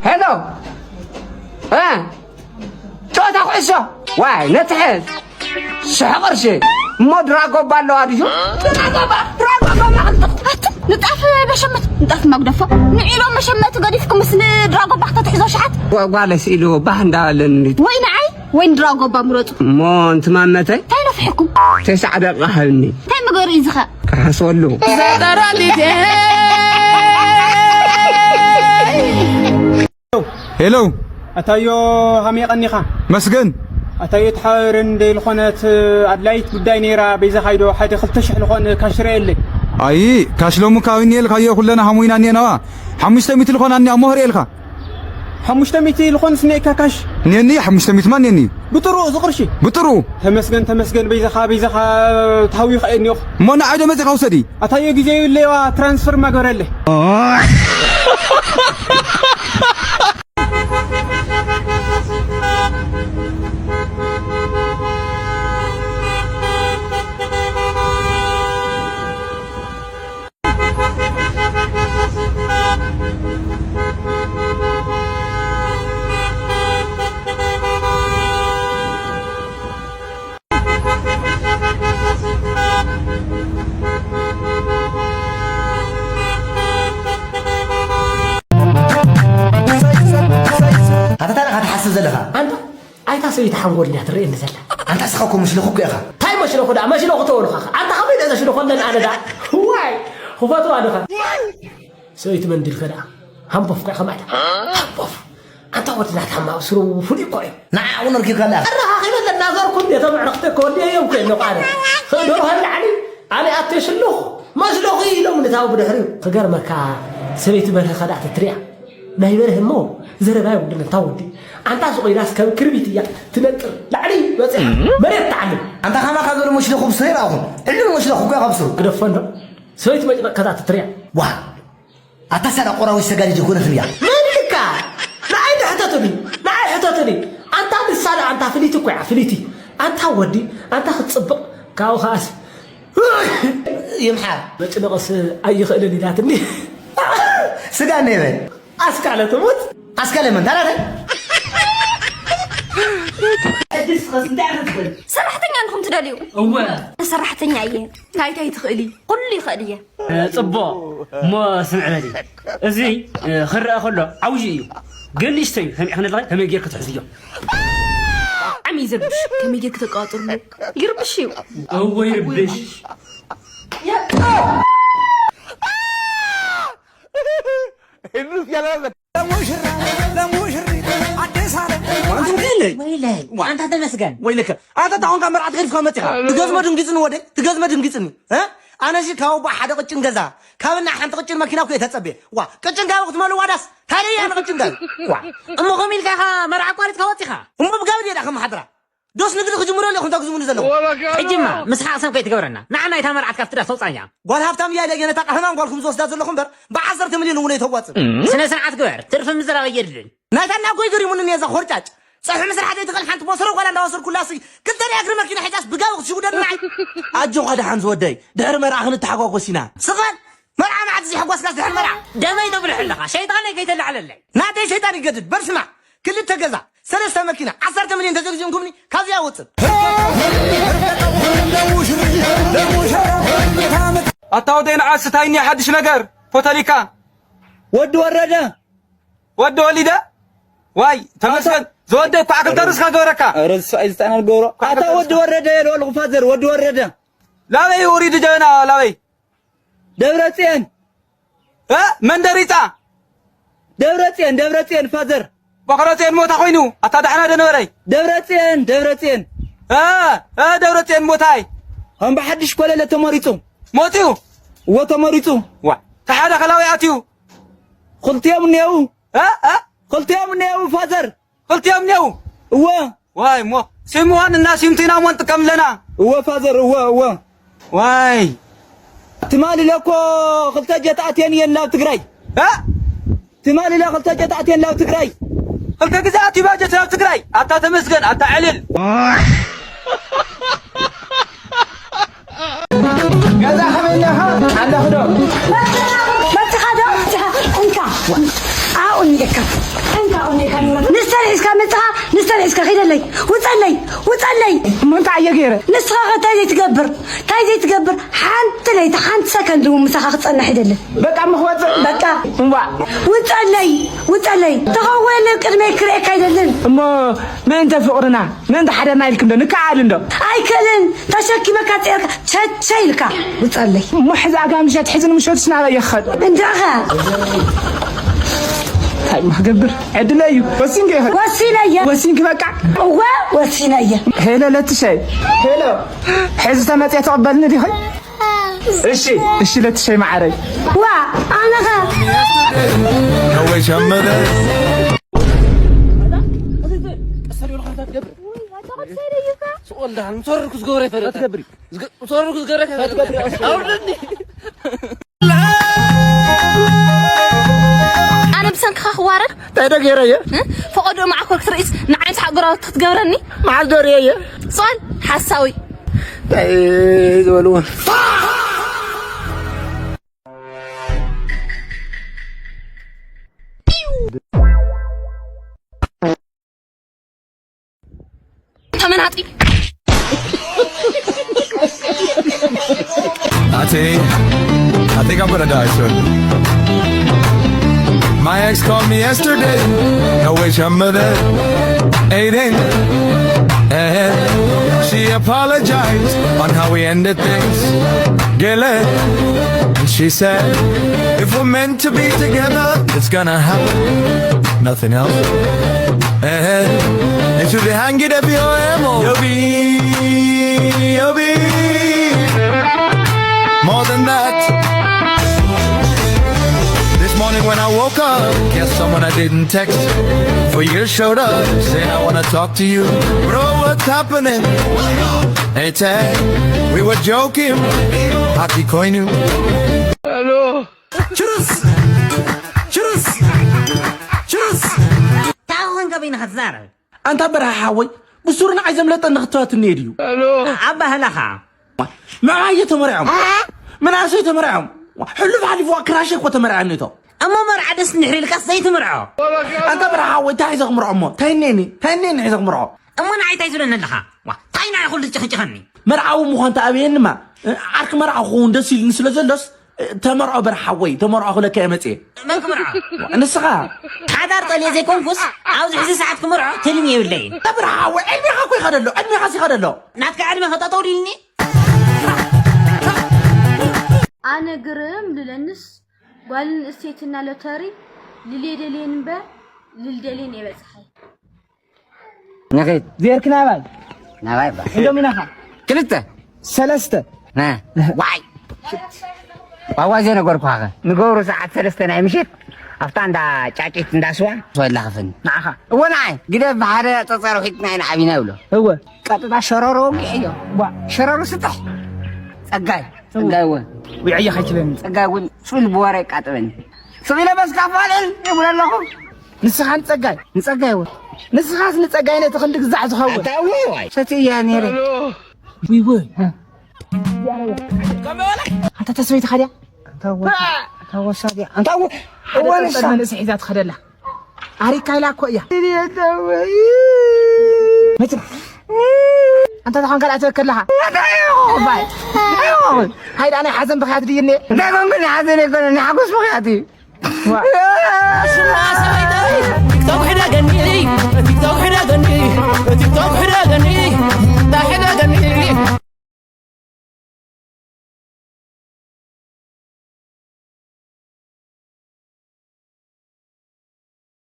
ሄሎ፣ እ፣ ጨዋታ ኩዕሶ። ዋይ፣ ነትሐ ሽሕ ቅርሺ እሞ ድራጎባ ኣለዋ ድዩ? ድራጎባ፣ ድራጎባ ማዕንጥፍጥፍት ንጣፍ መሸመት፣ ንጣፍ መጉደፎ፣ ንዒሎ መሸመቲ ገዲፍኩም ምስ ንድራጎባ ከተትሕዞ ሸሓት። ጓ-፣ ጓለ ስኢሉ ባህ እንዳበለኒ። ወይ ንዓይ ወይ ንድራጎባ ምረጹ። እሞ እንትማመተይ እንታይ ነፍሕኩም? ተስዓ ደቂቃ ሃብኒ። እንታይ መገሩ እዩ ዝኸ? ክሓስበሉ። ሄሎ። ኣታዮ ሃመይ ቀኒኻ? መስገን። ኣታዮ ተሓባበረን ደይ ዝኾነት ኣድላይት ጉዳይ ነይራ በይዛ ካይዶ ሓደ ክልተ ሽሕ ዝኾን ካሽ ርኤለይ። ኣይ፣ ካሽ ሎሚ ካውኒ የልካዮ ኩለና ሃሙይና እኔናዋ። ሓሙሽተ ሚእቲ ዝኾን ኣኒ ኣሞ ህርኤልካ። ሓሙሽተ ሚእቲ ዝኾን ስነካ ካሽ። እኔኒ ሓሙሽተ ሚእቲ ማን እኔኒ? ብጥሩ እዚ ቅርሺ። ብጥሩ። ተመስገን፣ ተመስገን፣ በይዛኻ፣ በይዛኻ ተሃዊኸ እኒኦኽ። እሞ ንዓይ ዶ መጺኻ ውሰዲ? ኣታዮ ግዜ ይብለይዋ ትራንስፈር ማገበረለይ። ኣታ እንታይ ኢኻ ትሓስብ ዘለኻ? ኣንታ ኣይታ ሰበይቲ ሓንጎል እንድያ ትርእየኒ ዘላ። ኣንታ እስኻ እኮ መሽለኹ እኮ ኢኻ። እንታይ መሽለኹ ደኣ? መሽለኹ ተበልኻኻ። ኣንታ ከመይ ደኣ ዘሽለኾለን ኣነ ደኣ? ዋይ፣ ክፈትዋ ድኻ? ሰበይቲ መንድልከ ደኣ? ሃምቦፍ እኮ ኢኻ ማለት። ሃምቦፍ። ኣንታ ወዲ ናታ ሕማቕ ስሩ ፍሉይ እኮ እዩ። ንዓ እውን ኣርኪብካ ኣለኻ። ኣረኻኺበ ዘናገርኩ እንዴ ተምዕረኽተ እኮ ወዲ እዮም እኮ ኣለኹ ኣነ። ደርሆ ንላዕሊ ኣነ ኣቴ ሽለኹ መስለኹ ኢሎም ንታው ብድሕሪኡ። ክገርመካ ሰበይቲ በርሀ ከዳ ትትሪያ። ናይ በርሀ እሞ ዘረባ የብሉን እንታ ወዲ። ኣንታ ስቕ ኢላስ ከም ክርቢት እያ ትነጥር። ላዕሊ በፂሓ መሬት ትዓልም። ኣንታ ከማኻ ዘሎ መሽለኹ ብስሩ ኣይረኣኹን። ዕልም መሽለኹ እኮ ኢኻ ብስሩ። ግደፎ እንዶ። ሰበይቲ መጭነቕ ከዳ ትትሪያ። ዋ። ኣታ ሳዳ ቆራዊት ሰጋዲት ኣይኮነትን እያ። መን ኢልካ? ንዓይ ዶ ሕተቱኒ? ንዓይ ሕተቱኒ። ኣንታ ንሳ ዶ ኣንታ ፍልይቲ እኮ እያ፣ ፍልይቲ። ኣንታ ወዲ፣ ኣንታ ክትጽብቕ፣ ካብኡ ከኣስ። ይምሓር። መጭነቕስ ኣይኽእልን ኢላትኒ። ስጋ እኒሀ በል። ኣስካለ ትሙት። ኣስካለ መን? ታላተ? ሕጅስ ኸስ እንታይ ኣኽትብል? ሰራሕተኛ እንድኹም ትደልዩ? እወ። ሰራሕተኛ እየ። እንታይ እንታይ ትኽእሊ? ኩሉ ይኽእል እየ። እ፣ ጽቡቕ። እሞ ስምዒ በሊ። እዚ፣ እ፣ ክረኣ ከሎ ዓውዩ እዩ። ግን ንእሽተይ እዩ። ሰሚዕክኒ ኣለኺ? ከመይ ጌርኪ ትሕዝዮ? ብጣዕሚ እዩ ዘርብሽ። ከመይ ጌርኪ ተቀባጥርሉ? ይርብሽ እዩ። እወ፣ ይርብሽ። ለሙሽራ፣ ለሙሽሪት፣ ኣዲስ ዓለም። ወይለይ፣ ወይለይ፣ ዋ። ኣንታ ተመስገን። ወይለከ፣ ኣንታ ታኾንካ መርዓት ገዲፍካ መጺኻ። ትገዝሞ ድንጊጽኒ ወደይ፣ ትገዝሞ ድንጊጽኒ። እ? ኣነሲ ካብ ኣቦ ሓደ ቅጭን ገዛ፣ ካብ እና ሓንቲ ቅጭን መኪና እኮ እየ ተጸብየ። ዋ፣ ቅጭን ካብ ክትመልዋ ዳስ፣ ታዲያ እያ ንቅጭን ጋር። ዋ፣ እሞ ከምኡ ኢልካ ኢኻ መርዓ ኣቋሪጽካ ወጺኻ? እሞ ብጋብድ እየ ዳ ከመሓድራ። ዶስ ንግዲ ክጅምሮ ኣለኹ፣ እንታይ ክዝምሩ ዘለኹ? ሕጂማ ምስሓቕ ሰብ ከይትገብረና። ንዓና እታ መርዓት ካብቲ ዳስ ተውጻእያ። ጓል ሃብታም እያ ኢለ እየ ነታ ቃህማን ጓልኩም ዝወስዳ ዘለኹ እምበር፣ ብዓሰርተ ሚልዮን እውን ኣይተዋጽእ። ስነ ስርዓት ግበር፣ ትርፊ ምዝራብ ኣየድልን። ናይታ እና እኮ ይገሪሙኒ እዛ ኾርጫጭ። ጸብሒ ምስራሕ ዘይትኽእል ሓንቲ ቦሰሮ ጓል እንዳወሰድኩላሲ፣ ክልተ ናይ እግሪ መኪና ሒዛስ ብጋዊ ክትሽጉደኒ ንዓይ። ኣጆኻ ደሓን ዝወደይ፣ ድሕሪ መርዓ ክንተሓጓጎስ ኢና። ስቐል፣ መርዓ መዓት እዚ ሕጓስካስ ድሕሪ መርዓ። ደመይ ተብልሕ ኣለኻ፣ ሸይጣነይ ከይተላዕለለይ። ናተይ ሸይጣን ይገድድ። በል ስማዕ፣ ክልተ ገዛ፣ ሰለስተ መኪና፣ ዓሰርተ ሚልዮን ተዘግዚኡንኩምኒ፣ ካብዚኣ ወጽእ። ኣታ ወደይ ንዓስ እንታይ እኒኦ ሓድሽ ነገር? ፖተሊካ። ወዲ ወረደ። ወዲ ወሊደ? ዋይ፣ ተመስገን። ኣታ ዝወደ እኳ ክልተ ርስካ ገበረካ። ርስ ኣይ ዝጣና ገብሮ። ኣታ ወዲ ወረደ፣ የልወልኹ ፋዘር፣ ወዲ ወረደ። ላበይ ውሪድ ጀበና፣ ላበይ? ደብረጽዮን። እ? መንደር ይጻ? ደብረጽዮን፣ ደብረጽዮን ፋዘር። በኽረጽዮን ሞታ ኮይኑ፣ ኣታ ዳሕና ዶ ነበረይ? ደብረጽዮን፣ ደብረጽዮን። እ፣ እ፣ ደብረጽዮን ሞታይ? ከም ብሓድሽ ኮለለ ተመሪጹ። ሞትዩ? እዎ ተመሪጹ። ዋ፣ ተሓደ ከላዊ ኣትዩ? ክልቲኦም እኒአው። እ፣ እ? ክልቲኦም እኒአው ፋዘር። ክልቲኦም እኒአው? እዎ። ዋይ፣ እሞ ሲምዋን እና ሲምቲና እሞ ንጥቀም ኣለና። እዎ ፋዘር፣ እዎ፣ እዎ። ዋይ። ትማሊ ኢለ እኮ ክልተ ጀት ኣትየን እየን ናብ ትግራይ። እ? ትማሊ ኢለ ክልተ ጀት ኣትየን ናብ ትግራይ። ክልተ ግዜ ኣትዩ ባጀት ናብ ትግራይ። ኣታ ተመስገን፣ ኣታ ዕልል። ገዛ ከመይ ኣለኻ? ኣለኹ ዶ? መጥኻ ዶ? ኺደለይ፣ ውጸለይ፣ ውጸለይ። እሞ እንታይ እየ ገይረ? ንስኻ ኸ እንታይ ዘይትገብር? እንታይ ዘይትገብር? ሓንቲ ለይቲ፣ ሓንቲ ሰከንድ እውን ምሳኻ ክጸንሕ ኣይደልን። በቃ እሞ ክወጽእ? በቃ። እምቧእ። ውጸለይ፣ ውጸለይ። ተኸወለ ቅድመይ ክርእየካ ኣይደልን። እሞ ምእንተ ፍቕርና፣ ምእንተ ሓደርና ኢልክ እንዶ ንከኣል እንዶ? ኣይክእልን። ተሸኪመካ ጸርካ ቸቸ ኢልካ ውጸለይ። እሞ ሕዚ ኣጋ ምሸት፣ ሕዚ ንምሸትስ ናበይ ይኸድ? እንድኻ። እንታይ እሞ ክገብር? ዕድለ እዩ። ወሲንክ ኢኻ? ወሲነ እየ። ወሲንክ በቃ? እወ፣ ወሲነ እየ። ሄሎ ለትሸይ። ሄሎ። ሕዚ ተመጽየ ትቕበልኒ ዲኺ? እሺ። እሺ ለትሸይ መዓረይ። ዋ፣ ኣነኸ? No way ሸመረ። ስቕ ወልዳን፣ ምሶርኩ ዝገብረ ይፈልጥ። ዝገ-፣ ምሶርኩ ዝገብረ ይፈልጥ። ኣውርደኒ። ኣነ ብሰንክኻ ክዋረድ? እንታይ ዶ ገይረ እየ? እ? ፈቐዶ መዓኮር ክትርእስ ንዓይ ምስ ሓጎራቱ ክትገብረኒ? መዓስ ዶ ርእየ እየ? ጾል ሓሳዊ። እንታይ ዝበልዎ? ተመናጢ። I think, I think I'm gonna die soon. My ex called me yesterday. No way, I'm there. Aiden. And she apologized on how we ended things. Gele. And she said, if we're meant to be together, it's gonna happen. Nothing else. Eh, eh. It's really hanging at your emo. You'll be, you'll be more than that. This morning when I woke up, guess someone I didn't text for years showed up, saying, I wanna talk to you. Bro, what's happening? Hey, Tay, we were joking. Aki Koinu. Hello. Cheers! Cheers! Cheers! ታው ኾንካ በይንኻ ትዛረብ? ኣንታ በርሃ ሓወይ፣ ብሱሩ ንዓይ ዘምለጠኒ ክትዋትኒ እየ ድዩ? ኣባህላኻ። ምዕባየ ተመርዖም። ምናሰይ ተመርዖም። ሕሉፍ ሓሊፍዋ ክራሸ እኮ ተመርዐኒ እቶ። እሞ መርዓ ደስ እንድሕር ኢልካስ ዘይትምርዖ? ኣንታ በርሃ ሓወይ፣ እንታይ ሒዘ ክምርዖ እሞ? እንታይ እኔኒ? እንታይ እኔኒ ሒዘ ክምርዖ? እሞ ንዓይ እንታይ ዝብለኒ ኣለኻ? ዋ፣ እንታይ ንዓይ ኩሉ ዝጭኽጭኸኒ? መርዓዊ ምዃን ተኣብየንማ፣ ዓርኪ መርዓ ክኸውን ደስ ኢሉኒ ስለ ዘሎስ፣ ተመርዖ በርሓወይ፣ ተመርዖ ክብለካ እየ መጽየ። መን ክምርዖ? ንስኻ። ሓዳር ጠልየ ዘይኮንኩስ፣ ኣብዚ ሕዚ ሰዓት ክምርዖ ትልሚ የብለይን። በርሓወይ፣ ዕድሜኻ እኮ ይኸደሎ፣ ዕድሜኻስ ይኸደሎ። ናትካ ዕድመ ከጠጠው ኢልኒ? ኣነ ግርም ልለንስ ጓል ኣንስተይትና ሎተሪ ልልየ ደልየን እምበር ልልደልየን የበጽሐይ። ንኺድ። ዜርክ ናባይ? ናባይ ባ። እንዶም ኢናኻ? ክልተ። ሰለስተ። ና። ዋይ። ዋዋ ዘይነገርኩኻ ኸ? ንገብሩ ሰዓት ሰለስተ ናይ ምሽት ኣብታ እንዳ ጫጭት እንዳ ስዋ ስዋ ይላኽፍኒ። ንዓኻ? እወ ንዓይ። ግደ ብሓደ ጸጸር ውሒጥና ኢና ዓቢና ይብሎ። እወ። ቀጥታ ሸረሮ ወጊዐዮ። ዋ። ሸረሮ ስጥሕ። ጸጋይ። ጸጋይ እወ። ዊዐዮ ከይችለኒ። ጸጋይ እውን ሱል ብወረ ይቃጥበኒ። ስቕ ኢለ በስካ ፋልል ይብሎ ኣለኹ። ንስኻ ንጸጋይ? ንጸጋይ እወ። ንስኻስ ንጸጋይ ነቲ ክንዲ ግዛዕ ዝኸውን። ኣታ እወ ዋይ። ሰትያ ነይረ። ዊወ። ኣንታ ተስበይቲ ኻድያ? ኣንታ ወ-፣ ኣንታ ወሳድያ። ኣንታ ወ-፣ ሓደ እወ ንሳ። ጠልጠል መንእሰይ ሒዛ ትኸደላ። ኣሪካ ኢላ እኮ እያ። መቸም። ኣንታ ተኾን ካልኣ ትበከለኻ። ባይ። ሃይዳ ናይ ሓዘን ብኽያት ድይኔ። እንታይ ኮንኩ ናይ ሓዘን ኣይኮነ፣ ናይ ሓጎስ ብኽያት እዩ። ዋ። ሽማ ሰበይተይ ቲክቶክ ሕደገኒ፣ ቲክቶክ